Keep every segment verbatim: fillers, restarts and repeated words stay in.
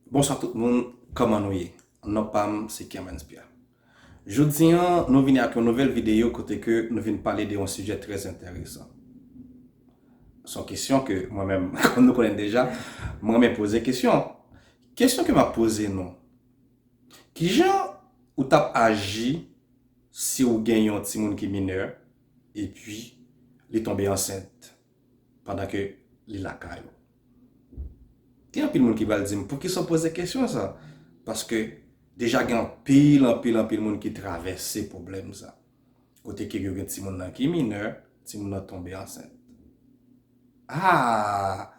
Bonswa tout moun, kòman nou ye? Non pa m se Kermens Pierre. Jodi an, nou vini ak yon nouvèl videyo kote ke nou vin pale de yon sijè trè enteresan. Se yon kesyon ke mwen menm, kòm nou konnen deja, mwen renmen poze kesyon. Kesyon ke m ap poze nou, kijan ou t ap aji si w gen yon timoun ki minè epi li tonbe ansent pandan ke li lakay ou? Gen anpil moun ki pral di m, "Poukisa w poze kesyon sa?" Paske deja gen anpil, anpil, anpil moun ki travèse pwoblèm sa. Kote ke yo gen timoun nan ki minè, timoun nan tonbe ansent. Ah!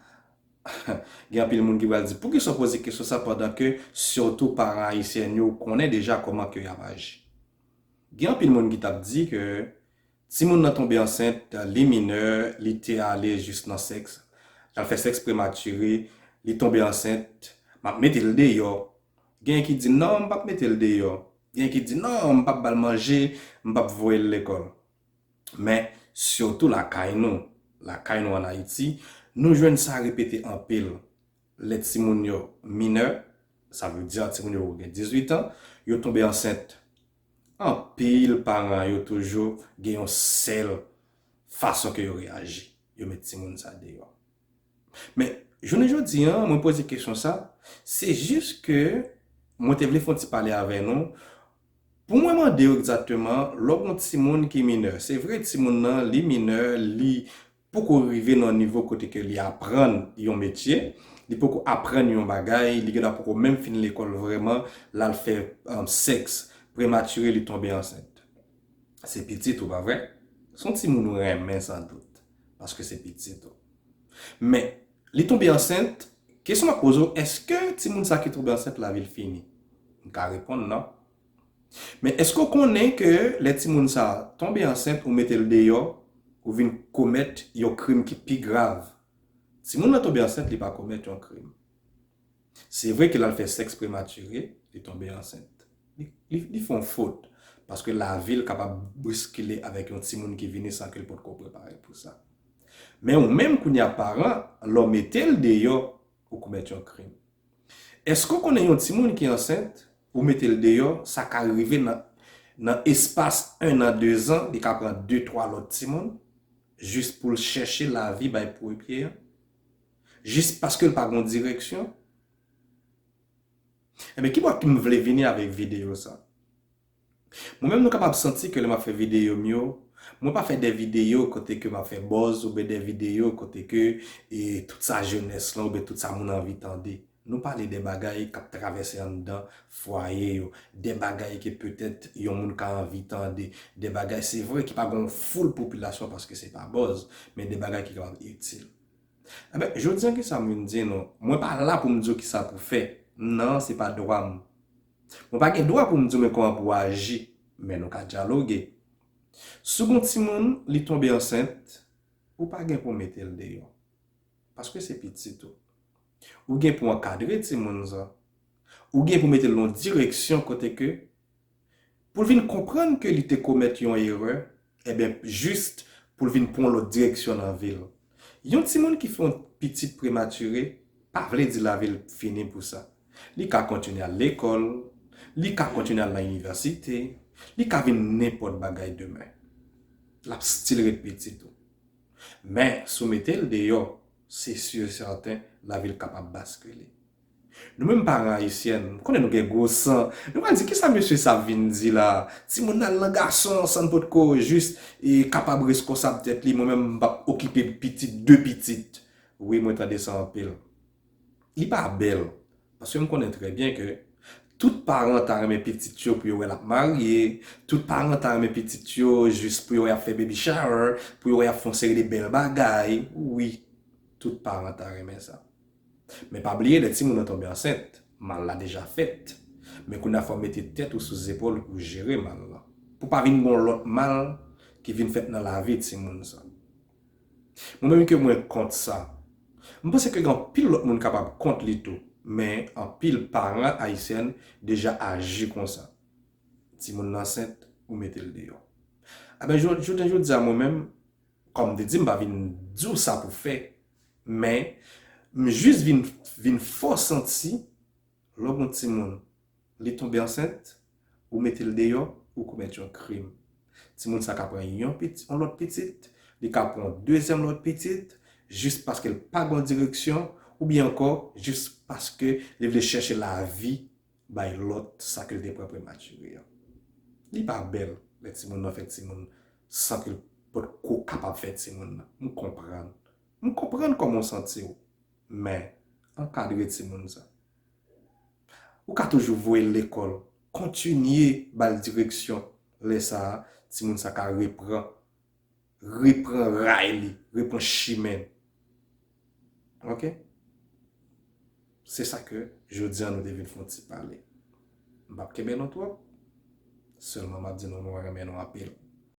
Gen anpil moun ki pral di, "Poukisa w poze kesyon sa pandan ke sitou paran ayisyen yo konnen deja kòman ke y ap aji?" Gen anpil moun ki t ap di ke timoun nan tonbe ansent, li minè, li te ale jis nan sèks, l al fè sèks prematire, li tonbe ansent, m ap mete l deyò. Gen ki di, "Non, m p ap mete l deyò." Gen ki di, "Non, m p ap ba l manje, m p ap voye l lekòl." Men, sitou lakay nou, lakay nou ann Ayiti, nou jwenn sa repete anpil. Lè timoun yo minè, sa vle di timoun yo gen dizuit an, yo tonbe ansent. Anpil paran yo toujou gen yon sèl fason ke yo reyaji. Yo met timoun sa deyò. Men, jounen jodi an, mwen poze kesyon sa, se jis ke mwen te vle fè yon ti pale avè nou, pou mwen mande w egzakteman, lè w gen yon timoun ki minè, se vre timoun nan, li minè, li poko rive nan yon nivo kote ke li aprann yon metye, li poko aprann yon bagay, li gentan poko menm fin lekòl vrèman, l al fè, um, sèks prematire, li tonbe ansent. Se pitit ou, pa vre? Se yon timoun ou renmen san dout, paske se pitit ou. Men, li tonbe ansent, kesyon m ap poze w, èske timoun sa ki tonbe ansent lavi l fini? M ka reponn non. Men èske w konnen ke lè timoun sa tonbe ansent, ou mete l deyò, ou vin komèt yon krim ki pi grav? Timoun nan tonbe ansent, li pa komèt yon krim. Se vre ke l al fè sèks prematire, li tonbe ansent. Li, li, li fè yon fot, paske lavi l kapab briskile avèk yon timoun ki vini san ke l potko prepare pou sa. Men ou menm kounye a paran, lè w mete l deyò, ou komèt yon krim. Èske w konnen yon timoun ki ansent, ou mete l deyò, sa ka rive nan, nan espas en an, de zan, li ka pran de, twa lòt timoun, jis pou l chèche lavi bay pwopye a? Jis paske l pa gen direksyon? Ebyen, ki bò ke m vle vini avèk videyo sa? Mwen menm, nou kapab santi ke lè m ap fè videyo m yo, mwen pa fè de videyo kote ke m ap fè buzz oubyen de videyo kote ke, e, tout sa jenès lan oubyen tout sa moun anvi tande. Nou pale de bagay k ap travèse anndan fwaye yo, de bagay ke petèt yon moun ka anvi tande, de bagay, se vre, ki pa gen yon foul popilasyon paske se pa buzz, men de bagay ki kapab itil. Ebyen, jodi an, kisa m vin di nou? Mwen pa la pou m di w kisa pou fè. Non, se pa dwa m. Mwen pa gen dwa pou m di w men kòman pou w aji, men nou ka dyaloge. Si w gen yon timoun, li tonbe ansent, ou pa gen pou w mete l deyò. Paske se pitit ou. Ou gen pou w ankadre timoun sa. Ou gen pou w mete l nan yon direksyon kote ke pou l vin konprann ke li te komèt yon erè, ebyen, jis pou l vin pran yon lòt direksyon nan vi l. Yon timoun ki fè yon pitit prematire, pa vle di lavi l fini pou sa. Li ka kontinye al lekòl, li ka kontinye al nan inivèsite, li ka vin nenpòt bagay demen. L ap still ret pitit ou. Men, si w mete l deyò, se si e sèten, lavi l kapab baskile. Nou menm paran ayisyen, m konnen nou gen gwo san. Nou pral di, "Kisa mesye sa ap vin di la? Timoun nan al nan gason, san n potko jis, e, kapab reskonsab tèt li, mwen menm m p ap okipe pitit, de pitit." Wi, mwen tande sa anpil. Li pa bèl, paske m konnen trè byen ke tout paran ta renmen pitit yo pou yo wè l ap marye, tout paran ta renmen pitit yo jis pou yo wè y ap fè baby shower, pou yo wè y ap fè yon seri de bèl bagay. Wi, tout paran ta renmen sa. Men pa bliye, lè timoun nan tonbe ansent, mal la deja fèt. Men kounye a fò w mete tèt ou sou zepòl ou pou w jere mal la. Pou pa vin gen yon lòt mal ki vin fèt nan lavi timoun sa. Mwen menm ke mwen kont sa. M panse ke gen anpil lòt moun kapab kont li tou, men anpil paran ayisyen deja aji konsa. Timoun nan ansent, ou mete l deyò. Ebyen, jodi, jodi a mwen menm, kòm m te di, m pa vin di w sa pou fè, men m jis vin, vin fè w santi Lè w gen yon timoun, li tonbe ansent, ou mete l deyò, ou komèt yon krim. Timoun sa ka pran yon piti, yon lòt pitit, li ka pran yon dezyèm lòt pitit, jis paske l pa gen direksyon, oubyen ankò, jis paske li vle chèche lavi bay lòt sa ke l te pran prematire an. Li pa bèl lè timoun nan fè timoun san ke l potko kapab fè timoun nan. M konprann. M konprann kòman w santi w. Men, ankadre timoun sa. Ou ka toujou voye l lekòl. Kontinye ba l direksyon. Lè sa a, timoun sa ka repran, repran ray li, repran chimen l. Ok? Se sa ke jodi a nou te vin fè yon ti pale. M p ap kenbe nou twòp. Sèlman m ap di nou mwen renmen nou anpil.